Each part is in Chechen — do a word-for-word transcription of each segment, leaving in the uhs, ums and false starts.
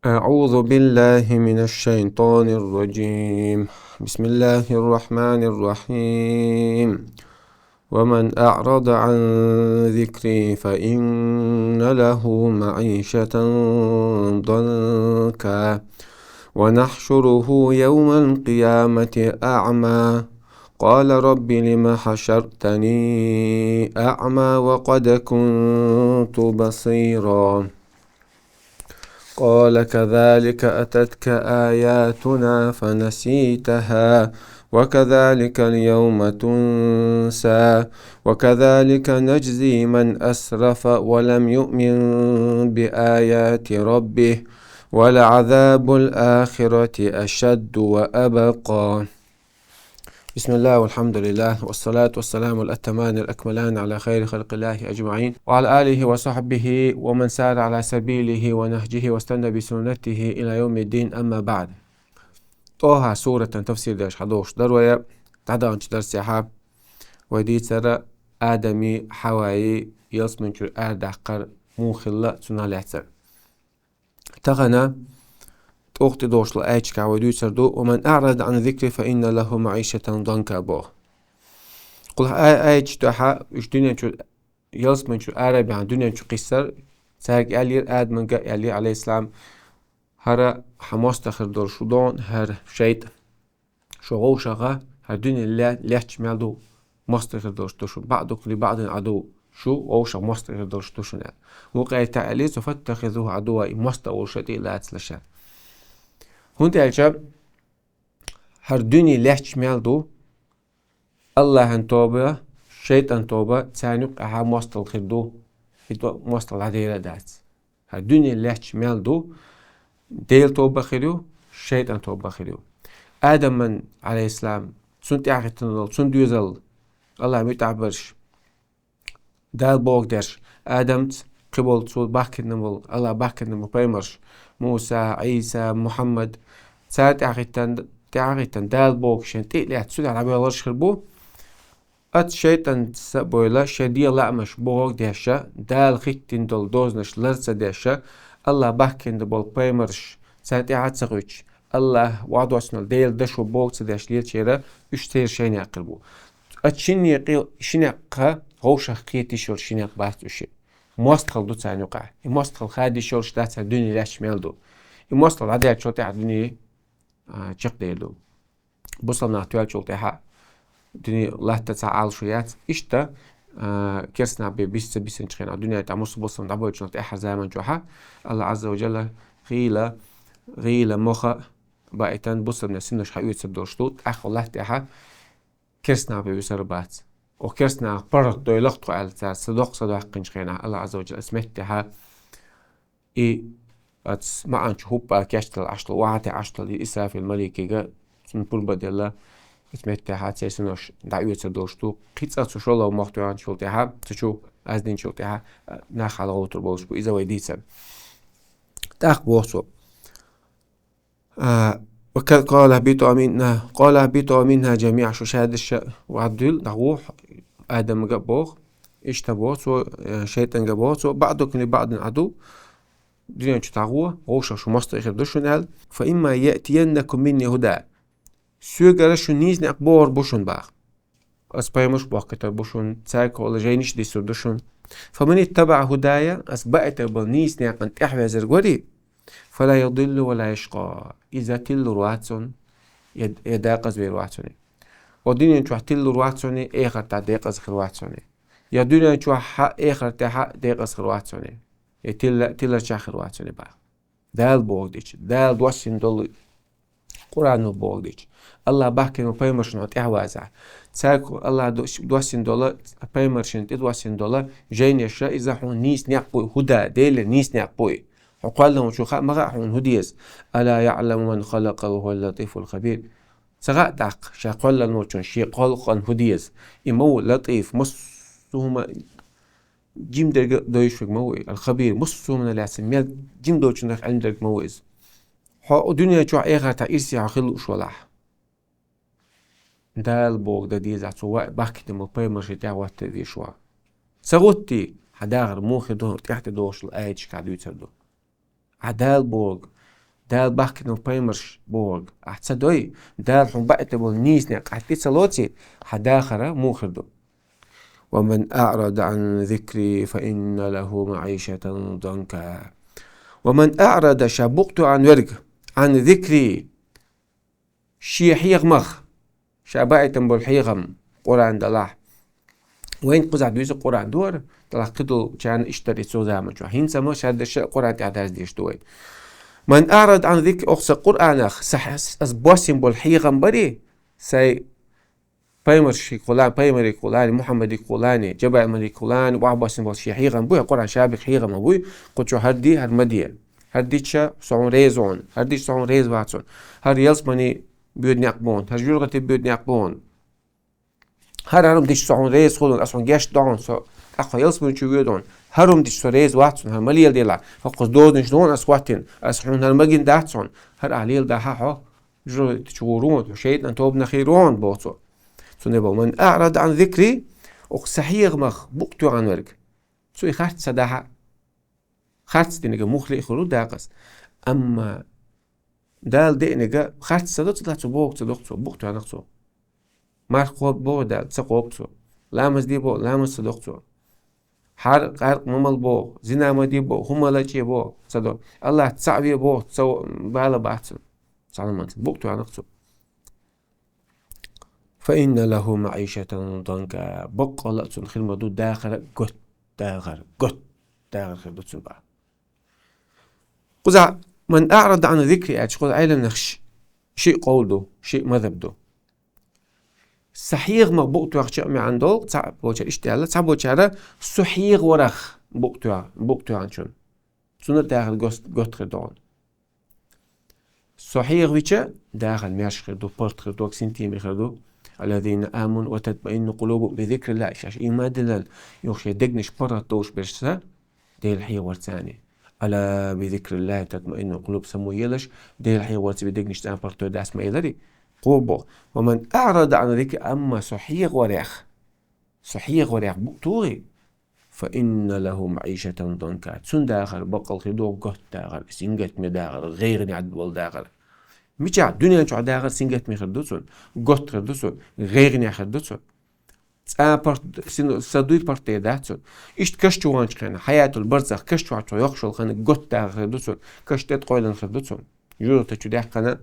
أعوذ بالله من الشيطان الرجيم. بسم الله الرحمن الرحيم. ومن أعرض عن ذكري فإن له معيشة ضنكا ونحشره يوم القيامة أعمى قال رب لم حشرتني أعمى وقد كنت بصيرا قال كذلك أتتك آياتنا فنسيتها وكذلك اليوم تنسى وكذلك نجزي من أسرف ولم يؤمن بآيات ربه ولعذاب الآخرة أشد وأبقى. بسم الله والحمد لله والصلاة والسلام الأتمان الأكملان على خير خلق الله أجمعين وعلى آله وصحبه ومن سار على سبيله ونهجه واستنى بسنته إلى يوم الدين، أما بعد. ТӀоха сурата тафсир деш хьадоуш дар вай дӀадаханчу дарсехь. Вай дийцара Адами, Хьаваи ялсманчуьра арадаккхар муха хилла, цунах лаьцна. Тахана тӀоккха тӀедогӀуш долу аяташкахь вай дуьйцур ду: «Ва ман аърада ан зикри фа инна лаху маъишатан данка», – боху. Кхул а-, аяташ тӀехь уьш дуьнен чу, ялсманчу арабехьан дуьнен чу кхиссар, цаьрга аьллера, Адамага аьллера, алейхиссалам: «ХӀара хьан мостагӀа хир долуш ду, хӀара шайтӀа. Шу вовшаха, хӀара дуьне ле-, лаьтташ мел ду, мостагӀа хир долуш ду шун, баъдукум ли баъдин Ӏаду, шу вовшах мостагӀа хир долуш ду шуна», – аьлла. Вукху аятехь аьллера цо: «Фаттахизуху Ӏадувва», и мостагӀа волуш ша тӀе а лаца лаша. ХӀунда аьлча хӀара дуьне лаьтташ мел ду, Аллахьан тоба, шайтӀан тоба, царна юккъехь мостагӀа хир ду, и то-, мостагӀа дӀадер а дац. ХӀара дуьне лаьтташ мел ду, Делан тоба хир ю, шайтӀан тоба хир ю. Адаман, алейхиссалам, цунна тӀаьхьахӀиттина долу, цунна доьзал, Аллахьан муьтӀахь берш, Дала боху дерш, Адамца кхиболу цо бахкина болу, Аллахь бахкина болу пайхамарш, Муса, Ӏийса, Мухьаммад, цара тӀаьхьахӀиттина, тӀаьхьахӀиттина Дала боху шен тӀе а лаьцна, цунах дӀабоьлхурш хир бу. Оцу шайтӀанца а бевлла, шен дегӀан лаамаш бохург деш, Дала хӀиттина долу дозанаш лар ца деш, Аллахь бахкина болу пайхамарш царна тӀаьхьа а ца хӀуьттуш, Аллахь ваӀда доссина Делан дашо бохург ца деш лелачеран, уьш церан шайнех хир бу. Оцу шиннех къил-, шиннех кха, вовшах кхеташ йолу шиннех бац уьш. МостагӀалла ду царна юкъахь. И мостагӀалла хадийш йолуш дац, цара дуьне лаьтташ мел ду. И мостагӀалла дӀадаьллачул тӀаьхьа дуьне, а, чекхдер ду. Бусалба нах тоьллачул тӀаьхьа дуьне латта цхьа Ӏалашо яц. Иштта, а, керстанах бен биса ца бисинчу хенахь, дуьнен тӀехь муса бусалба дӀабоьллачул тӀаьхьара заман чохь, Аллахь Азза ва Джалла гӀийла, гӀийла моха баийтина бусалбанийн синош хьаоьцур долуш ду, тӀаккха латта тӀехь керстанах бен висар бац. Оха керстанах паргӀат дойла-кх тхо аьлла, цара садоккху садоккхинчу хенахь, Аллахь Азза ва Джалла оцу меттехь и оцу маьӀанчу хӀуппа кечдала Ӏаш долу, вахьате Ӏаш долу и Исрафил маликига, цунна пурба делла, оцу меттехь церан синош дӀаоьцур долуш ду. Кхин цкъа цу шолгӀа мохк тоьхначул тӀаьхьа, цу чу аздинчул тӀаьхьа, нах хьалагӀовттур болуш бу, иза вай дийцар. ТӀаккха боху цо: А, ва ка-, «Къала ихбиту минхӀа, къала ихбиту минхӀа жамиӀан», шу шадерш ваьдда дуьйла, дӀагӀо, Адамага а боху, иштта боху цо, э, шайтӀанга а боху цо: «Баъдукум ли баъдин Ӏаду», дуьнен чу дӀагӀо, вовшах шу мостагӀий хир ду шуна аьлла, «фа имма яътияннакум минни хӀуда». Соьгара шуна нийса некъ бохур бу шуна боху. Ас пайхамарш бохкуьйтур бу шуна, цаьрга хӀолла жайнаш диссур ду шуна. «Фаман иттабаӀа хӀудая», ас баийтар болу нийса некъан тӀаьхьавезарг варий, «фала ядиллу ва ла яшкъа». Иза тиллур вац цунна, я, я декъаза вер вац цунна. О дуьнен чохь тиллур вац цунна, эхартахь декъаза хир вац цунна. Я дуьнен чохь хьа, эхартахь декъаза хир вац цунна. Я тилла-, тилларчахь хир вац цунна боху. Дала бохург дича, Дала доссийна долу Къуръано бохург дича, Аллахь бахкийна пайхамаршна хьо тӀаьхьавазахь, цаьрга Аллахь до-, доссийна долу, пайхамаршна тӀе доссийна долу жайнеша, иза хьуна нийса некъ буй, хӀуда, Делера нийса некъ буй. Хьо кхоьллина волчо хаа ма хаьа хьуна хӀун деза. «Ала яъламу ман халакъа ва хӀуа латифул хабир». Ца хаьа тӀаккха, ша кхоьллина волчунна шен кхоллакхана хӀун деза. И ма ву Латиф, массо а хӀума жима дерг а дойуш верг ма ву и, Ал-Хабир, массо а хӀуманна лаьцна мел жима долчунах Ӏилма дерг ма ву иза. Хьо дуьнен чохь, эхартахь ирсе хьо хила лууш валахь, Дала бохург дан дезахь, цо ва-, бахкийна болу пайхамаршна тӀаьхьахӀотта везаш ву хьо. Ца хӀоттий, хьан дахар муха хир ду, тӀаьхьа тӀедогӀуш долу аяташкахь дуьйцур ду. Ахь Дала бохург, Дала бахкина пайхамарш бохург ахь ца дой, Дала хьуна баита болу нийсаниг ахь тӀе ца лоций, хьан дахар муха хир ду? ومن أعرض عن ذكري فإن له معيشة ضنكا. ومن أعرض, ша букъ тоьхна верг, عن ذكري, шен хьехамах, ша баийтина болу хьехам, Къуръан делахь. Вайна кхузахь дуьйцу Къуръан дора, делахь кхидолчарна иштта дара и цу заманчохь. ХӀинца ма ша дерш Къуръан тӀехь даз деш ду вай. من أعرض عن ذكري, оха сан Къуръанах, сан хьес-, ас боссина болу хьехам барий, сайн пайхамаршкахула, пайхамарехула, Мухьаммадехула, Джабраилехула, охьа боссина болу шен хьехам буй, Къуръан ша бекхь хьехам буй, кху чу хӀара де, хӀара ма де. ХӀара дича со хьуна реза ву хьуна, хӀара дича со хьуна реза вац хьуна. ХӀара ялсамани боьду некъ бу хьуна, хӀара жоьжахати боьду некъ бу хьуна. ХӀара хӀума дича со хьуна реза хуьлу хьуна, ас хьуна гечдо хьуна, со тӀаккха ялсамани чу воьду хьуна. ХӀара хӀума дича со реза вац хьуна, хӀара ма леладелахь. ХӀокхуза дозанаш ду хьуна ас хӀоттийна, ас хьуна хӀара магийна дац хьуна. ХӀара ахь леладахь хьо, жоьжахати чу гӀур ву хьуна, хьо шайтӀан тобанах хир ву хьуна, боху цо. Цундела боху: من أعرض عن ذكري, оха сан хьехамах букъ тоьхна верг. Цу и харц ца дахь а, харц динарг мухха а хир ву дакъаза. Амма Дала деънарг харц ца до, цу тӀехь цо бохург ца доху цо, букъ тоьхна-кх цо. Марха кхоба боху Дала, ца кхобу цо. Ламаз де боху, ламаз ца доху цо. Хьар-, къаьркъа ма мала боху, зина ма де боху, хӀума лачкъа боху, ца до. АллахӀ цхьаъ ве боху, ца бала бац цунна. Цхьа а ма ца, букъ тоьхна-кх цо. فإن له معيشة ضنكا. Баккъалла а цунна хир ма ду дахар готта дахар, готта дахар хир ду цунна боху. Кхузахь من أعرض عن ذكري аьлча, кхуза Ӏеламнах ши-, шиъ къовл ду, шиъ мазхӀаб ду. Сан хьехамах букъ тоьхча а маьӀна долу, цхьаболчара иштта аьлла, цхьаболчара со хьехаварах букъ тоьхна, букъ тоьхначунна. Цунна дахар гос-, готта хир ду хьуна. Со хьехавича, дахар маьрша хир ду, паргӀат хир ду, синтеме хир ду. الذين آمنوا وتطمئن قلوبهم بذكر الله. Шаьш ийман диллина, юха шайн дегнаш паргӀат долуш берш ца, Дела хьехаварца царна. ألا بذكر الله تطمئن القلوب. Само елаш, Дела хьехаварца бен дегнаш цӀа паргӀатдойр дац ма эларий? Кхо боху. ومن أعرض عن ذكري, амма со хьехаварех, со хьехаварех букъ тухий, فإن له معيشة ضنكا. Цунна дахар баккъалла хир ду готта дахар, сингаттаме дахар, гӀайгӀане долу дахар. Мичахь дуьнен чохь дахар сингаттаме хир ду цунна, готта хир ду цунна, гӀайгӀане хир ду цунна. Цкъа паргӀат, син-, са дуй паргӀатдер дац цунна. Иштта каш чу ваханчу хенахь, хьаятул барзах, каш чохь цо йоккхуш йолу хан готта дахар хир ду цунна, каш тӀе ткъойлан хир ду цунна. Жоьжахати чу даьккхина,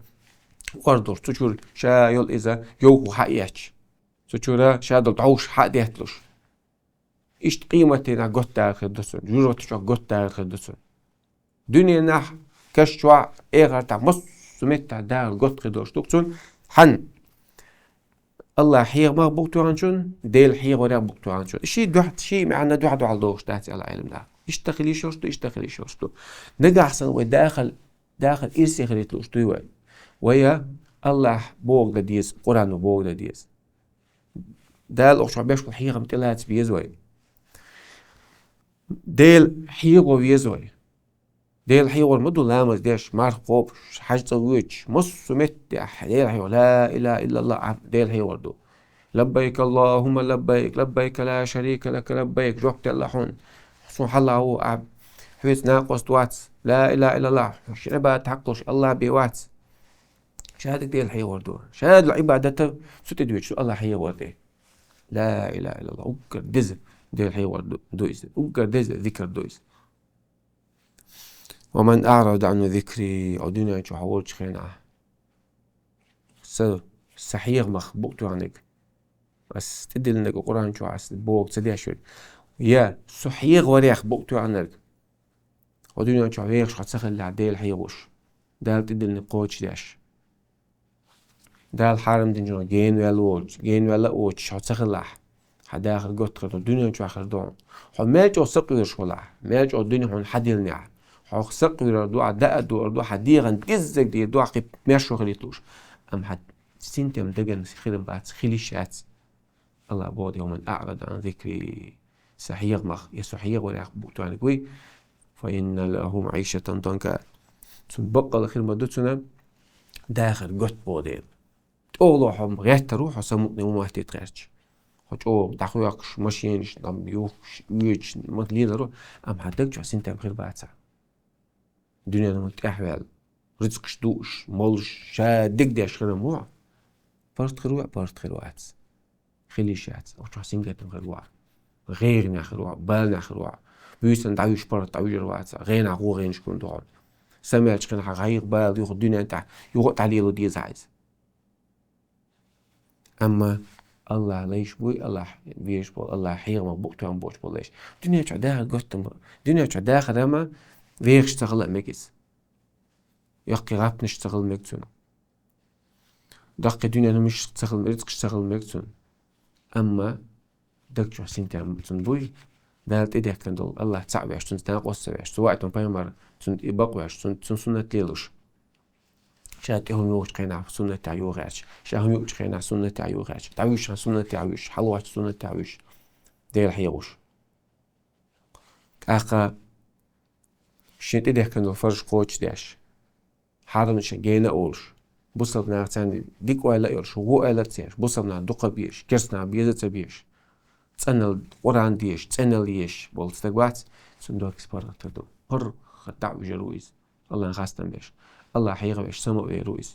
ордур, цу чуьра ша йолу иза йовхо хьаэцча. Цу чуьра ша долу дӀовш хьа а детталуш. Иштта къематдийнахь готта дахар хир ду цунна, жоьжахати чохь готта дахар хир ду цунна. Дуьненахь, каш чохь, эхартахь, массо а меттехь дахар готта хир долуш ду цунна. Хьан? АллахӀ хьехамах букъ тоьхначунна, Дела хьехаварех букъ тоьхначунна. Ши дуьхьа, ши маьӀна дуьхьа-дуьхьал догӀуш дац аьлла Ӏеламнаха. Иштта хила йиш йолуш ду, иштта хила йиш йолуш ду. Нагахь санна вай дахар, дахар ирсе хилийта лууш дуй вай? Вай АллахӀа бохург дан деза, Къуръано бохург дан деза. Дала оха чохь беш болу хьехам тӀелаца беза вай. Дела хьехо веза вай. Дела хьехор ма ду ламаз деш, марха кхобуш, хьаьж цӀа воьдуш, массо а меттехь Дела хьехор, ла илаха иллаллах, Дела хьехор ду. لبيك اللهم لبيك، لبيك لا شريك لك لبيك, жоп делла хьуна, суна хьалха ву, ахь, хьоьца накъост вац, ла илаха иллаллах, ши Ӏибадат хьакхалуш АллахӀ бен вац. Шадерг Дела хьехор ду. Шадолу Ӏибадат цу тӀе доьдуш ду, АллахӀ хьехор де. Ла илаха иллаллах. Уггар деза Дела хьехор ду, ду иза. Уггар деза зикр ду иза. ومن أعرض عن ذكري, хьо дуьнен чу хьо волчу хенахь. Са, сан хьехамах букъ тоьхнарг. Ас тӀедиллинарг Къуръан чохь ас бохург ца деш верг. Я со хьехаварех букъ тоьхнарг. Хьо дуьнен чохь вехаш хьо ца хиллехь Дела хьехош, Дала тӀедиллинарг кхочушдеш. Дала хьарам динчух генаваьлла воцуш, генаваьлла а воцуш хьо ца хилахь, хьан дахар готта хир ду, дуьнен чохь хир ду хьуна. Хьо мел чӀогӀа сакъоьруш хилахь, мел чӀогӀа дуьне хьуна хьаделлинехь, хьох сакъоьрур ду ахь, даа а дуар ду ахь, дегӀан кӀеззиг дийр ду ахь, кхин маьршо хилийта лууш. Амма хьан синтем деган хир бац, хила йиш яц. АллахӀа боху: ومن أعرض عن ذكري, сан хьехамах, я со хьехаварех букъ тоьхнарг вуй, فإن له معيشة ضنكا. Цунна баккъалла хир ма ду цунна дахар готта, боху Дела. ТӀехула хьо гӀеттар ву, хьо самукъане ву моттийта гӀерташ. Хьо чӀогӀа дӀахоьхкуш, машенаш, там, юхкуш, оьцуш, ма лелар ву, амма хьан даг чохь синтем хир бацахь. Дуьненан тӀехваьлла, рицкъаш дууш, молаш, ша дегдеш хӀама мо. ПаргӀат хир ву, паргӀат хир вац. Хила йиш яц. Оцу чохь сингаттам хир ву. ГӀайгӀанехь хир ву, баланехь хир ву. Буьйсанна дӀавуьжуш паргӀат дӀавуьжур вац. ГӀайгӀанехь гӀо гӀайгӀанаш гур ду хьуна. Самаьлчу хенахь гӀайгӀа, бала юха дуьнен тӀехь, юха а дӀалело деза хьайца. Амма АллахӀ лайш буй, АллахӀ везаш болу, АллахӀ хьехамах букъ тоьхна боцуш болу лайш. Дуьнен чохь дахар готтам, дуьнен чохь дахар ма вехаш ца хила а мега иза. Яккхий гӀапнаш ца хила мега цунна. Даккхий дуьненан хӀуманаш ца хила, рицкъаш ца хила мега цунна. Амма даг чохь синтем цунна буй, Дала тӀедехкина долу, АллахӀ цхьаъ веш, цунца накъост ца веш, цо ваийтина пайхамар, цунна и бакъ веш, цунна, цунна суннат лелош. Ша тӀе хӀума йохучу хенахь суннатехь йохаьрча, ша хӀума юучу хенахь суннатехь йохаьрча, дӀавуьжучу хенахь суннатехь вуьжуш, хьалаваьлча суннатехь вуьжуш, Дела хьехош. ТӀаккха шен тӀедехкина долу фарзаш кхочушдеш, хьарамашна гена а олуш, бусалба наха царна дика ойла а йолуш, вон ойла а ца еш, бусалба нах дукха а безаш, керста нах беза а ца безаш, цӀеналла Къуръан дезаш, цӀеналла езаш болу стаг вац, цунна дог паргӀат хир ду. ПаргӀат дӀа а вуьжур ву иза, АллахӀан хастам беш, АллахӀ хьехавеш, самавер ву иза.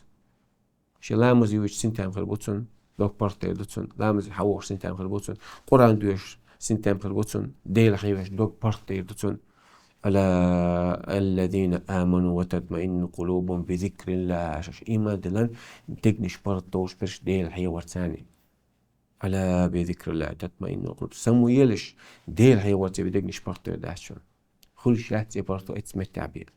Шен ламаз юьйцуш синтем хир бу цунна, дог паргӀат дер ду цунна, ламазе хьавогӀуш синтем хир бу цунна, Къуръан доьшуш синтем хир бу цунна, Дела хьехавеш дог паргӀат дер ду цунна. Ала аллазина аману ва татмаинну къулубухум би зикриллахӀ. Шаьш иман диллина, дегнаш паргӀат долуш берш Дела хьехаварца. Ала би зикриллахӀи татмаиннул къулуб. Самавелаш, Дела хьехаварца дегнаш паргӀат дер дац шуна. Хуьлуш яц и паргӀато оцу меттехь бен.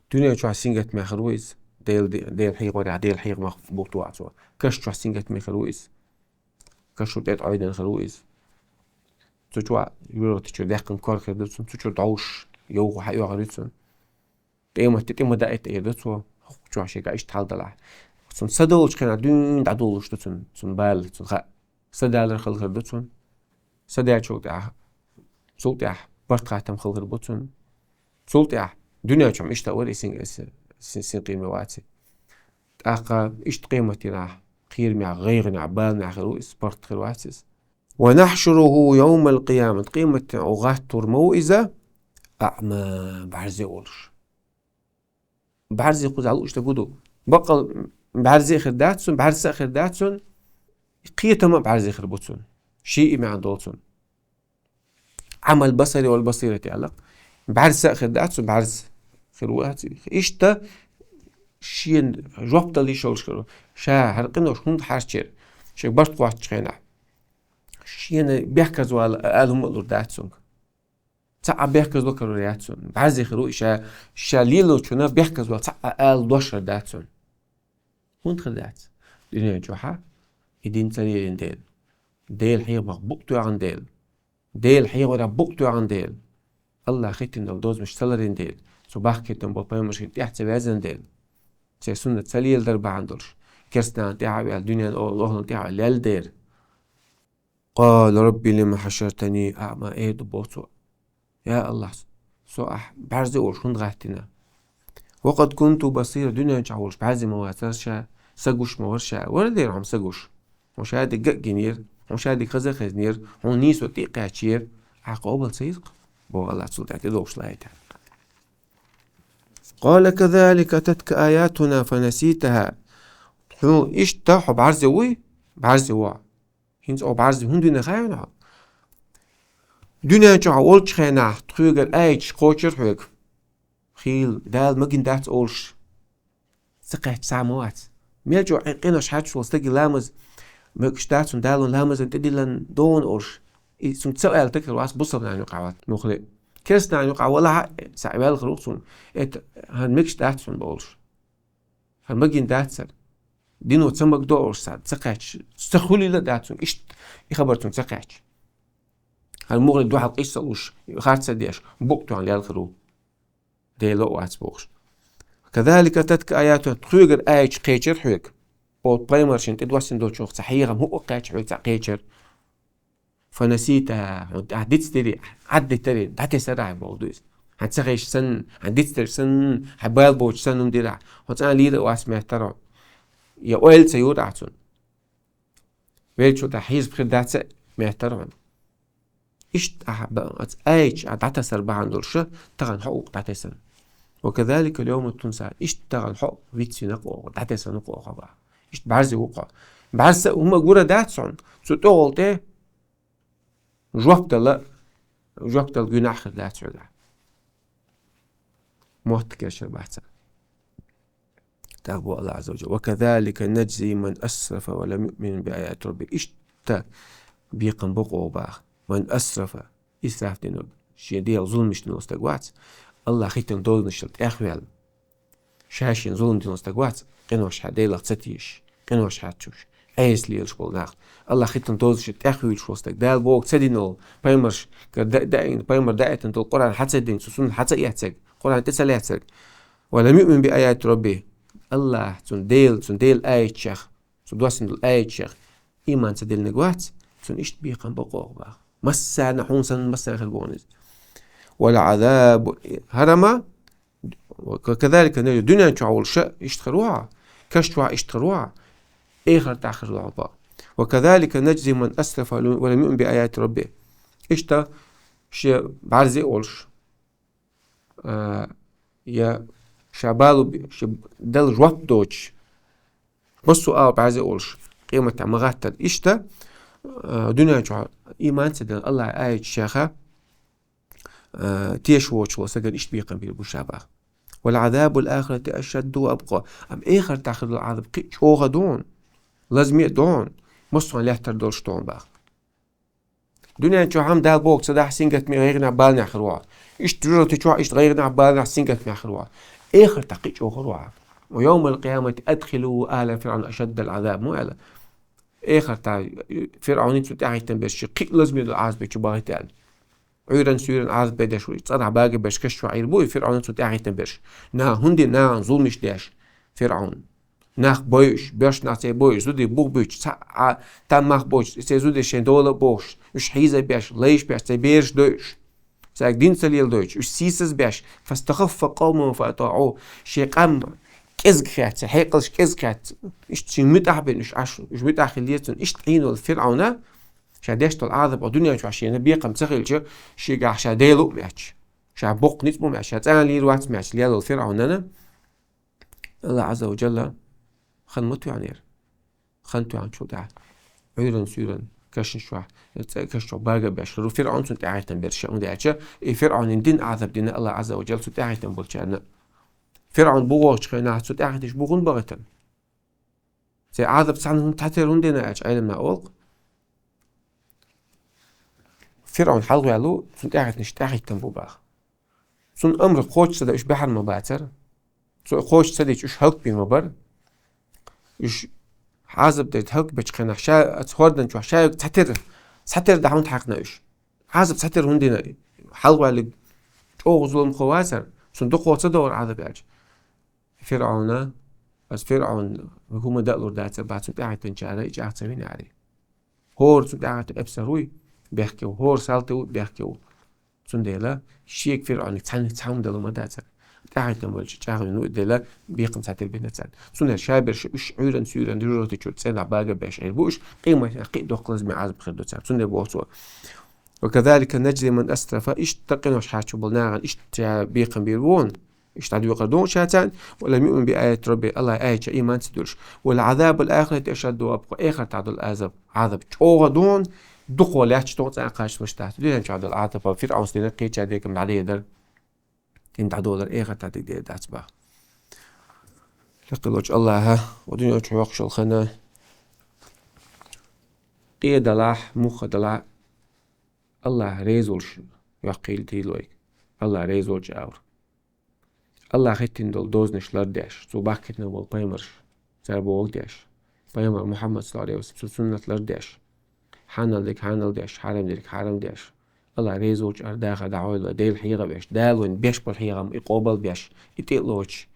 Дуьнен чохь сингаттаме хир ву иза, Дела, Дела хьехорехь, Дела хьехамах буту вац цо. Каш чохь сингаттаме хир ву иза. Кашо тӀе Ӏойдина хир ву иза. Цу чохь юьртахь чуьра даьккхина кор хир ду цунна, цу чуьра дӀовш йовха хьаоьхур ю цунна. Къематде тӀе ма даийта эр ду цо, хӀокху чохь шега иштта хьал далахь. Цунна са долучу хенахь дуьйна дӀадолуш ду цунна, цунна бала, цунна хаьа. Са далар хала хир ду цунна. Са даьллачул тӀаьхьа, цул тӀаьхьа барт-хаттам хала хир бу цунна. Цул тӀаьхьа дуьнен чохь иштта вара и син, син, син, синкъераме ваций. ТӀаккха иштта къематдийнахь, кхерамехь, гӀайгӀанехь, баланехь хир ву иза, паргӀат хир вац иза. Ва нахьшуруху йовмал къиямат, къематдийнахь гӀаттор ма ву иза, аъма, бӀарзе а волуш. БӀарзе кхузахь лууш дерг хӀун ду? Баккъал бӀарзе а хир дац цунна, бӀарса а хир дац цунна, кхетам а бӀарзе хир бу цунна. Ши и маьӀна долу цунна. Ӏамал басари вал басирати аьлла. БӀарса а хир дац цунна, бӀарз хир ву аьлла. Иштта шена жоп дала йиш йолуш хир ву. Ша хӀара къинош хӀунда хьарчийра? Шен барт кхоччучу хенахь. Шена бехказавала ала хӀума а лур дац цуьнга. Цхьа а бехказло карор яц цунна. БӀарзе хир ву и ша, ша лелочунна бехказло цхьа а ала дош хир дац цунна. ХӀунда хир дац? Дуьнен чохь и дин ца лелийна дела. Дела хьехамах букъ тоьхна дела. Дела хьехорехь букъ тоьхна дела. АллахӀа хӀиттина долу дозамаш ца ларийна дела. Цо бахкийтина болу пайхамаршна тӀаьхьа ца ваьзна дела. Церан суннат ца леладар бахьана долуш. Керстанна тӀаьхьа а ваьлла, дуьненан охӀланна тӀаьхьа а ваьлла, лелла дера. Къала рабби лима хьашартани аъма, эр ду боху цо. Я АллахӀ, со ахь бӀарзе а волуш хӀунда гӀаттийна? Ва къад кунту басира, дуьнен чохь волуш бӀарзе ма вацара ша, са гуш ма вара ша. Вара дера хьуна са гуш. Хьуна ша дерг а гинера, хьуна ша дерг хаза а хезнера, хьуна нийсо тӀе а кхаьчнера. Ахь къобал ца йира-кх, боху АллахӀа цул тӀаьхьа тӀедогӀуш лаьттара. Къала казалика ататка аятуна фанаситаха. Хьуна иштта хьо бӀарзе вуй? БӀарзе ву. ХӀинца оха бӀарзе хӀунда вина хаьий хьуна? Дуьнен чохь волчу хенахь тхоьгара аяташ кхочура хьоьга. Хийла, Дала магийна дац олуш. Ца кхаьчча цхьа а ма вац. Мел чӀогӀа къинош хьаьрчаш волу стаге ламаз мегаш дац хьуна, Дала ламазан тӀедиллина дона олуш. И цунна ца аьлла стаг хир вац бусалба нахана юкъахь вац. Муххале а. Керста нахана юкъахь валахь а, цхьаъ ваьлла хир ву цунна. ХӀета хӀара мегаш дац хьуна олуш. ХӀара магийна дац хӀара. Дино ца магадо олуш цхьа ца кхаьчча, ца хуьлийла а дац цунна, иштта и хабар цунна ца кхаьчча. ХӀара муххале дуьхьал къийса а луш, харц а деш, букъ тоьхна лелла хир ву. Дела а вац бохуш. Казалика ататка аятуна, тхоьгара аяташ кхечира хьоьга. Оцу пайхамаршна тӀедоссийна долчух цхьа хьехам хӀуъа кхаьчча хьоьга цхьаъ кхечира. Фанаситаха, хьуна ахь дицдира, Ӏаддитира, дӀатесира ахь боху ду иза. Хьан ца хезаш санна, хьан дицдерг санна, хьан бала боцуш санна хӀума дира ахь. Хьо цкъа а лийра а вац моьттура хьуна. Я ойла ца йора ахь цунна. Веллачул тӀаьхьа хьесап хир дац а моьттура хьуна. Иштта ахь ба-, оцу аяташ ахь дӀатасар бахьана долуш, тахана хьо ву-кх дӀатесна. وكذلك اليوم تنسى. Иштта тахан хьо вицвина кхо, дӀатесна кхо хьо бах. Иштта бӀарзе ву кхо. БӀарса хӀума гура дац хьона. Цу тӀогӀол тӀе жоп дала, жоп дала гуьнахь хир дац хьоьга. Мотт керчар бац. Так бу Аллах Азза ва Джалла: «وكذلك نجزي من أسرف ولم يؤمن بآيات ربه». Иштта бекхам бу кхо бах. «من أسرف», исраф динарг, шен Дела зуламаш динарг стаг вац, Аллах хӀиттина дозанашал тӀехваьлла. Ша шен зулам динарг стаг вац, къинош хьа Делах ца тешаш, къинош хьачуш, Ӏеса лелаш бола нах. Аллах хӀиттина дозанашал тӀехваьллаш вола стаг, Дала бохург ца динарг, пайхамарш кара да-, даийна, пайхамар даийтина дола Къуръан хьа ца дина, цу суннат хьа ца эцарг, Къуръан тӀе ца лаьцарг. «ولم يؤمن بآيات ربه». Аллах, цун Дела, цун Дела аятех, цу доссийна дола аятех иман ца диллинарг вац, цунна иштта бекхам бу кхо бах. Массарна, хьона санна, массарна хир бу хьона иза. «ولعذاب», хӀара ма, «وكذلك نجزي», дуьнен чохь волуш иштта хир ву хьо, каш чохь иштта хир ву хьо, эхартахь хир ву хьо бах. «وكذلك نجزي من أسرف ولم يؤمن بآيات ربه». Иштта шен бӀарзе а волуш, а, я ша балу б-, ша дала жоп доцуш, массо а ала бӀарзе а волуш, къематехь ма гӀаттара. Иштта, а, дуьнен чохь иман ца дина, Аллах аятех, а, тешаш воцуш волу стагана иштта бекхам бийр бу ша бах. «ولعذاب الآخرة أشد وأبقى». Амма эхартахь хир долу Ӏазап кхин а чӀогӀа ду хьуна, лазаме а ду хьуна, массо а лаьттара долуш ду хьуна бах. Дуьнен чохь хӀума Дала бохург ца дахь, сингаттаме, гӀайгӀанехь, баланехь хир ву хьо. Иштта жожагӀате чохь, иштта гӀайгӀанехь, баланехь, сингаттамехь хир ву хьо. Эхартахь кхин а чӀогӀа хир ву хьо. «ويوم القيامة أدخلوا آل فرعون أشد العذاب», ма аьлла. Эхартахь ФирӀавнан, цунна тӀаьхьахӀиттина берш кхин а лазаме долу Ӏазапе чу бахийта аьлла. Ӏуьйранна, суьйранна Ӏазап бан деш ву, цӀарахь бага беш каш чохь Ӏийр бу и ФирӀавнан, цунна тӀаьхьахӀиттина берш. Наха хӀунда, нахана зуламаш деш, ФирӀавн. Нах бойуш, боьрша нах цӀе бойуш, зуде бух буьйцуш, цхьа а там мах боцуш, церан зуде шайн дола а бохуш, уьш хьийза беш, лайш беш, церан бераш дойуш, цаьрга дин ца леладойтуш, уьш сийсаз беш, «فاستخف قومه فأطاعوه», шен къам кӀезиг хецна, хьекъалш кӀезиг хецна, уьш цуьнан муьтӀахь бина, уьш Ӏаш, уьш муьтӀахь хилла цунна. Иштта Ӏийна волу ФирӀавна, ша деш долу Ӏазап а дуьнен чохь шена бекхам ца хилча, шегахь ша Дела ву моьттуш, ша боккха ницкъ бу моьттуш, ша цӀена лийр вац моьттуш лелла волу ФирӀавнана, Аллах Азза ва Джалла хан ма тоьхнера. Хан тоьхначул тӀаьхьа Ӏуьйранна, суьйранна кашна чохь, цӀе-, каш чохь бага беш хир ву ФирӀавн, цунна тӀаьхьахӀиттина берш а, хӀунда аьлча и ФирӀавнан дин Ӏазап дина Аллах Азза ва Джалла цунна тӀаьхьахӀиттина болчарна. ФирӀавн бу вогӀучу хенахь цунна тӀаьхьахӀиттинчу бу хӀунда бахийтина? Церан Ӏазап цхьана хӀунда, цхьатерра хӀунда дина аьлча, Ӏеламнаха олу-кх. ФирӀавн хьалхаваьлла ву, цунна тӀаьхьахӀиттинарш тӀаьхьахӀиттина бу баха. Цунна амр кхочуш ца дан уьш баьхьар ма бацара. Цо кхочуш ца дича уьш хӀаллакбийр ма бара. Уьш Ӏазап дерг хӀаллакбечу хенахь ша оцу хӀордан чохь шайга цхьатерра, цхьатерра дӀа хӀунда хьаькхна уьш? Ӏазап цхьатерра хӀунда дина? Хьалхаваьлларг чӀогӀа зуламхо вацара, цунна дукхо ца догӀура Ӏазап аьлча. ФирӀавна, аса ФирӀавн хӀума дан а лур дацара бах, цунна тӀаьхьахӀиттинчара и чӀагӀ ца винарий. ХӀора цунна тӀаьхьахӀиттина эпсар вуй, бехке ву, хӀора салти ву, бехке ву. Цундела шега ФирӀавнга цхьаьнниг цхьа хӀума дала ма дацара. ТӀаьхьахӀиттина болчу чӀагӀ вина ву, и дела бекхам цхьатерра бина царна. Цундела ша берш уьш Ӏуьйранна, суьйранна, жожагӀате чу цӀенах бага беш Ӏийр бу уьш, къематехь кхин а доккха лазаме Ӏазап хир ду царна. Цундела боху цо: «وكذلك نجزي من أسرف», иштта къинош хьачу болу нахана иштта бекхам бийр бу вон. Иштта дӀадоькъур ду ша царна: «ولم يؤمن بآيات ربه», Аллахьан аятех иман ца дуьллуш. «ولعذاب الآخرة أشد وأبقى», эхартахь долу Ӏазап, Ӏазап чӀогӀа ду вон, дукхо лаьтташ ду вон, цкъа а кхачалуш дац. Дуьнен чохь долу Ӏазап, ФирӀавнс дина кхечара декам дӀадедар. Ин дӀадолар эхартахь дика дер дац бах. Лекха волчу Аллахьа, вай дуьнен чу йоккхуш йолу хан къе далахь, муха далахь, Аллахь реза волуш йоккхийла тийлойга. Аллахь реза волчу агӀор. Аллахь хӀиттина долу дозанаш лардеш, цо бахкийтина болу пайхамарш, цара бохург деш, пайхамар Мухьаммад, саллаллаху Ӏалайхи ва саллам, цуьнан суннат лардеш, хьанал дерг хьанал деш, хьарам дерг хьарам деш, Аллахь реза волчу агӀор дахар дӀахьойла, Делан хьехам беш, Дала вайна беш болу хьехам и къобал беш, и тӀе а лоцуш,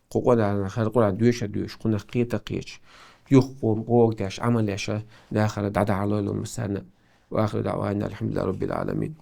кху Къуръанах, хӀара Къуръан доьшуш а доьшуш, кхунах кхета а кхеташ, юха кхо-, кхо деш, Ӏамал еш, дахар дӀадахьалойла массарна. وآخر دعوانا أن الحمد لله رب العالمين.